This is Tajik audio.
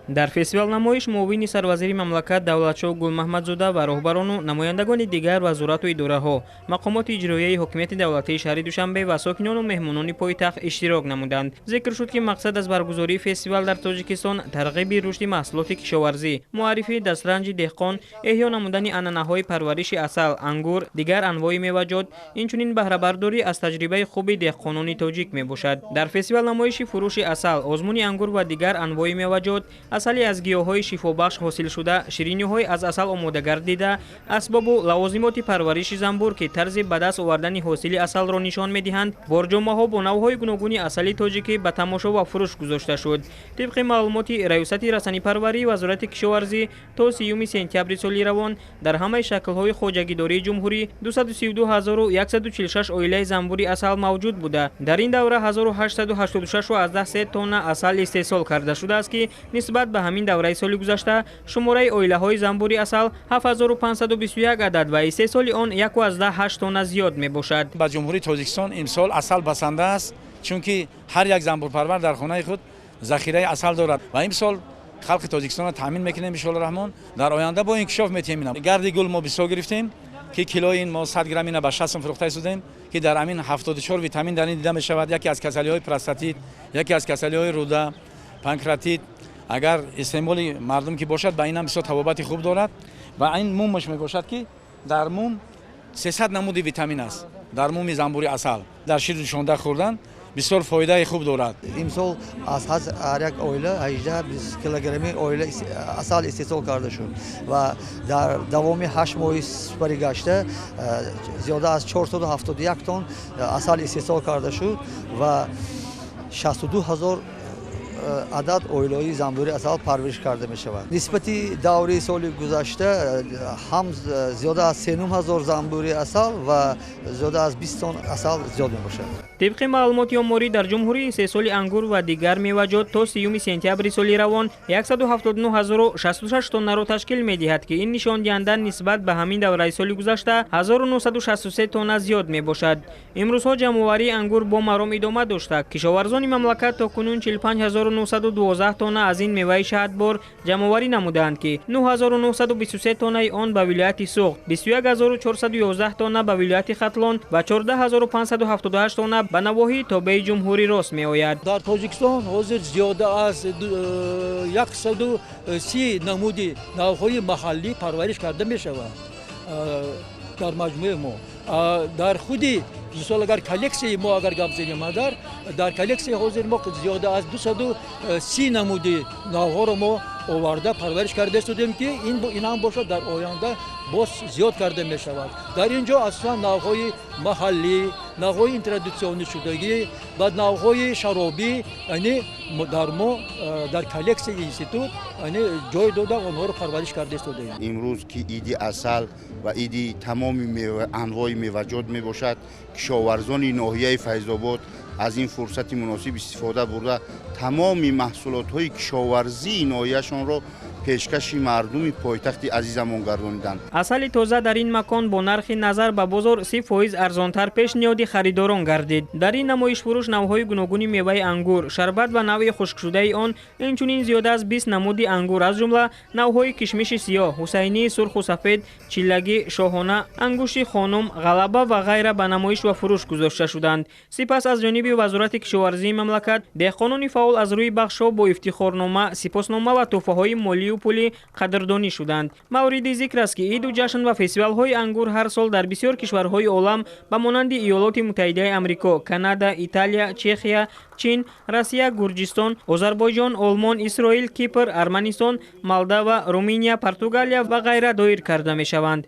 Дар фестивал намоиш муовини сарвазири мамлакат Давлатшоҳ Гулмаҳмадзода ва роҳбарону намояндагони дигар вазорату идораҳо, мақомоти иҷроияи ҳокимияти давлатии шаҳри Душанбе ва сокинону меҳмонони пойтахт иштирок намуданд. Зикр шуд, ки мақсад аз баргузории фестивал дар Тоҷикистон тарғиби рушди маҳсулоти кишоварзӣ, муаррифии дастранҷи деҳқон, эҳё намудани анъанаҳои парвариши асал, ангур, дигар анвои меваҷот, инчунин баҳрабардорӣ аз таҷрибаи хуби деҳқонони тоҷик мебошад. Дар фестивал намоиши фурӯши асал, озмуни ангур ва дигар анвои меваҷот, асали аз гиёҳҳои шифобахш ҳосилшуда, шириниҳои аз асал омодагардида, асбобу лавозимоти парвариши занбур, ки тарзи ба даст овардани ҳосили асалро нишон медиҳанд, борҷомаҳо бо навъҳои гуногуни асали тоҷикӣ ба тамошо ва фурӯш гузошта шуд. Тибқи маълумоти Раёсати расанипарварии Вазорати кишоварзӣ, то 30 сентябри соли равон дар ҳамаи шаклҳои хоҷагидории ҷумҳурӣ 232146 оилаи занбури асал мавҷуд буда, дар ин давра 1886,3 тонна асал истеҳсол карда шудааст, ки нисбат ба ҳамин давраи соли гузашта шумораи оилаҳои занбури асал 7521 адад ва истеҳсоли он 1,8 тонна зиёд мебошад. Ба Ҷумҳурии Тоҷикистон имсол асал басанда аст, чунки ҳар як занбурпарвар дар хонаи худ захираи асал дорад ва имсол халқи Тоҷикистонро таъмин мекунем, иншоалло раҳмон. Дар оянда бо инкишоф метиҳем. Ина гарди гул мо бисёр гирифтем, ки килои ин мо 100 грамм ина ба 60 сум фурӯхта истодем, ки дар амин 74 витамин дар ин дида мешавад. Яке аз касалиҳои простатит, яке аз касалиҳои рӯда, панкреатит, агар истеъмоли мардум ки бошад, ба инам бисёр табобати хуб дорад. Ва ин мумаш мебошад, ки дар мум 300 намуди витамин аст. Дар муми занбури асал дар шир душонда хӯрдан бисёр фоидаи хуб дорад. Имсол аз ҳар як оила 18-20 килограмми оила асал истеҳсол карда шуд ва дар давоми 8 моҳи сипаригашта зиёда аз 471 тонн асал истеҳсол карда шуд ва 62 ҳазор адад оилаҳои занбури асал парвариш карда мешавад. Нисбати даври соли гузашта ҳам зиёда аз 3 ҳазор занбури асал ва зиёда аз 20 тонн асал зиёд мебошад. Тибқи маълумоти оморӣ, дар ҷумҳурӣ истеҳсоли ангур ва дигар меваҷот то 30 сентябри соли равон 179 066 тоннаро ташкил медиҳад, ки ин нишондиҳанда нисбат ба ҳамин давраи соли гузашта 1963 тонна зиёд мебошад. Имрӯзҳо ҷамъоварии ангур бо маром идома дошта, кишоварзони мамлакат то кунун 45 912 тонна аз ин меваи шаҳдбор ҷамъоварӣ намудаанд, ки 9923 тоннаи он ба вилояти Суғд, 21 411 тонна ба вилояти Хатлон ва 14 578 тонна ба навоҳии тобеи ҷумҳурӣ рост меояд. Дар Тоҷикистон ҳозир зиёда аз 130 намуди навъҳои маҳаллӣ парвариш карда мешавад дар маҷмӯи мо. Дар худи мисол, агар коллексияи мо агар гап занем, агар дар коллексияи ҳозир мо зиёда аз 230 намуди навъҳоро мо оварда парвариш карда истодем, ки ин ҳам бошад, дар оянда боз зиёд карда мешавад. Дар ин ҷо асосан навъҳои маҳаллӣ, навъҳои интродуксионӣ шудагӣ ва навъҳои шаробӣ, яъне дар мо дар коллексияи институт, яъне ҷой дода, онҳоро парвариш карда истодаем. Имрӯз ки иди асал ва иди тамоми анвои меваҷот мебошад, кишоварзони ноҳияи Файзобод аз ин фурсати муносиб истифода бурда, тамоми маҳсулотҳои кишоварзии ноҳияшонро пешкаши мардуми пойтахти азизамон гардониданд. Асали тоза дар ин макон бо нархи назар ба бозор 30% арзонтар пешниҳоди харидорон гардид. Дар ин намоишфурӯш навъҳои гуногуни меваи ангур, шарбат ва навъи хушкшудаи он, инчунин зиёда аз 20 намуди ангур, аз ҷумла навъҳои кишмиши сиёҳ, ҳусайнии сурху сафед, чиллагӣ, шоҳона, ангушти хонум, ғалаба ва ғайра ба намоиш ва фурӯш гузошта шуданд. Сипас аз ҷониби Вазорати кишоварзии мамлакат деҳқонони фаъол аз рӯи бахшҳо бо ифтихорнома, сипоснома ва тӯҳфаҳои молию пулӣ қадрдонӣ шуданд. Мавриди зикр аст, ки иду ҷашн ва фестивалҳои ангур ҳар сол дар бисёр кишварҳои олам, ба монанди Иёлоти Муттаҳидаи Амрико, Канада, Италия, Чехия, Чин, Россия, Гурҷистон, Озарбойҷон, Олмон, Исроил, Кипр, Арманистон, Молдава, Руминия, Португалия ва ғайра доир карда мешаванд.